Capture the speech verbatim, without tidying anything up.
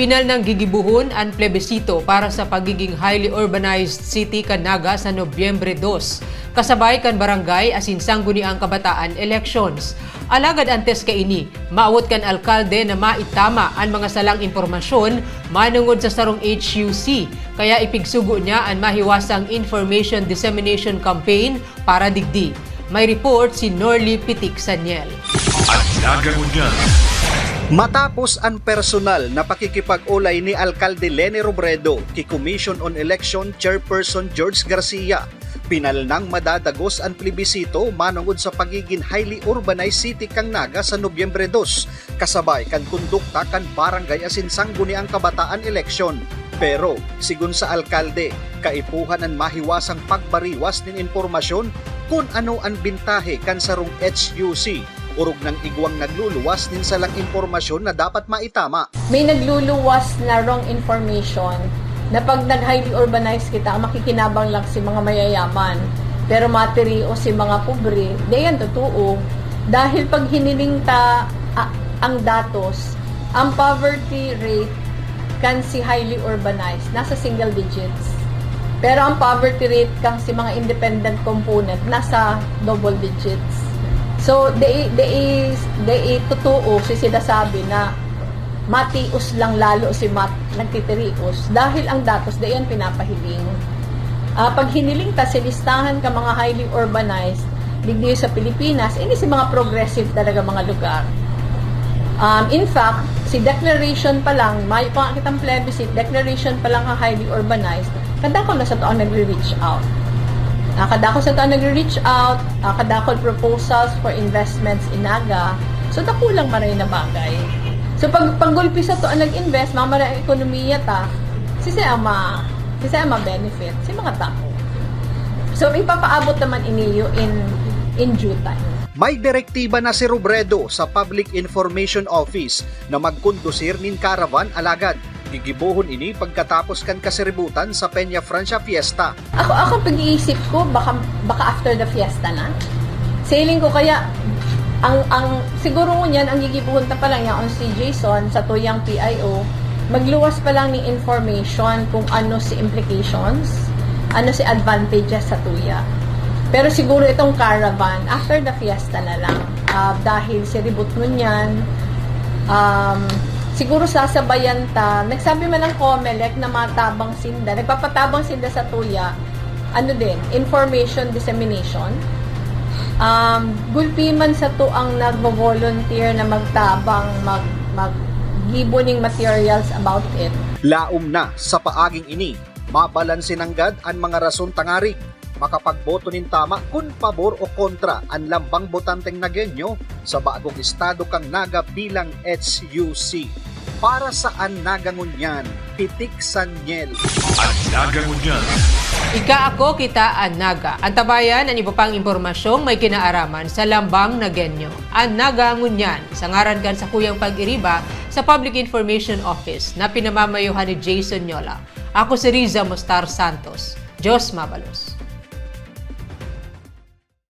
Pinalnang gigibohon an plebisito para sa pagiging highly urbanized city kan Naga sa Nobyembre dos, kasabay kan barangay asin sangguniang kabataan elections. Alagad antes kaini, maawot kan alkalde na maitama an mga salang impormasyon manongod sa sarong H U C, kaya ipigsugo niya an mahiwasang Information Dissemination Campaign para digdi. May report si Norly Pitik Saniel. An Naga Ngunyan. Matapos an personal na pakikipag-olay ni Alkalde Leni Robredo ki Commission on Election Chairperson George Garcia, pinalnang madadagos an plebisito manongod sa pagigin highly urbanized city kan Naga sa Nobyembre dos, kasabay kan kondukta kan barangay asin sangguniang kabataan eleksyon. Pero, sigon sa alkalde, kaipuhan an mahiwasang pagbariwas nin impormasyon kun ano an bentahe kan sarong H U C, orog nang igwang nagluluwas nin salang impormasyon na dapat maitama. May nagluluwas na wrong information na pag nag-highly urbanized kita, ang makikinabang lang si mga mayayaman, pero matirios si mga pobre. Di yan totoo. Dahil pag hiniling ta, ah, ang datos, ang poverty rate kan si highly urbanized, nasa single digits. Pero ang poverty rate kan si mga independent component, nasa double digits. So, di, di, di totoo si sinasabi na matios lang lalo si mat nagtitirios dahil ang datos di yan pinapahiling. Ah, pag hiniling ta si listahan ka mga highly urbanized, digdi sa Pilipinas, ini si mga progressive talaga mga lugar. Um, in fact, si declaration pa lang, may pa kitang plebiscite, declaration pa lang ang highly urbanized, kadakol na sa to ang nagre-reach out. Ah, kadakol sa to ang nagre-reach out, ah, kadakol proposals for investments in Naga. So, dakulang maray na bagay. So, pag, pag gulpi sa to ang nag-invest, mamaray ang ekonomiya ta, sisay ang ma-, sisay ang ma-benefit? Si mga tao. So, ipapaabot naman iniyo in, in due time. May direktiba na si Robredo sa Public Information Office na magkondusir nin caravan, alagad gigibohon ini pagkatapos kan kasiributan sa Peña Francia Fiesta. Ako, ako pag-iisip ko, baka, baka after the fiesta na. Sa hiling ko kaya, ang, ang, siguro ngunyan, ang gigibohon ta pa lang yaon si Jason sa tuyang P I O, magluwas pa lang ni information kung ano si implications, ano si advantages sa tuya. Pero siguro itong caravan, after the fiesta na lang. Ah, dahil si ribot ngunyan, um, siguro sasabayan ta. Nagsabi man ang Comelec na matabang sinda, nagpapatabang sinda sa tuya, ano din, information dissemination. Um, gulpi man sa to ang nagvo-volunteer na magtabang, mag, maggibo ning materials about it. Laom na sa paaging ini, mabalanse nanggad an mga rason tangarig makapagboto nin tama kun pabor o kontra an lambang botanteng Nagueño sa bagong estado kan Naga bilang H U C. Para sa An Naga Ngunyan, Pitik Sanyel. An Naga Ngunyan. Ika, ako, kita, an Naga. Antabayan an iba pang impormasyong may kinaaraman sa lambang Nagueño. An Naga Ngunyan, sa ngaran kan sakuyang pag-iriba sa Public Information Office na pinamamayohan ni Jason Nyola. Ako si Riza Mostar Santos. Diyos mabalos.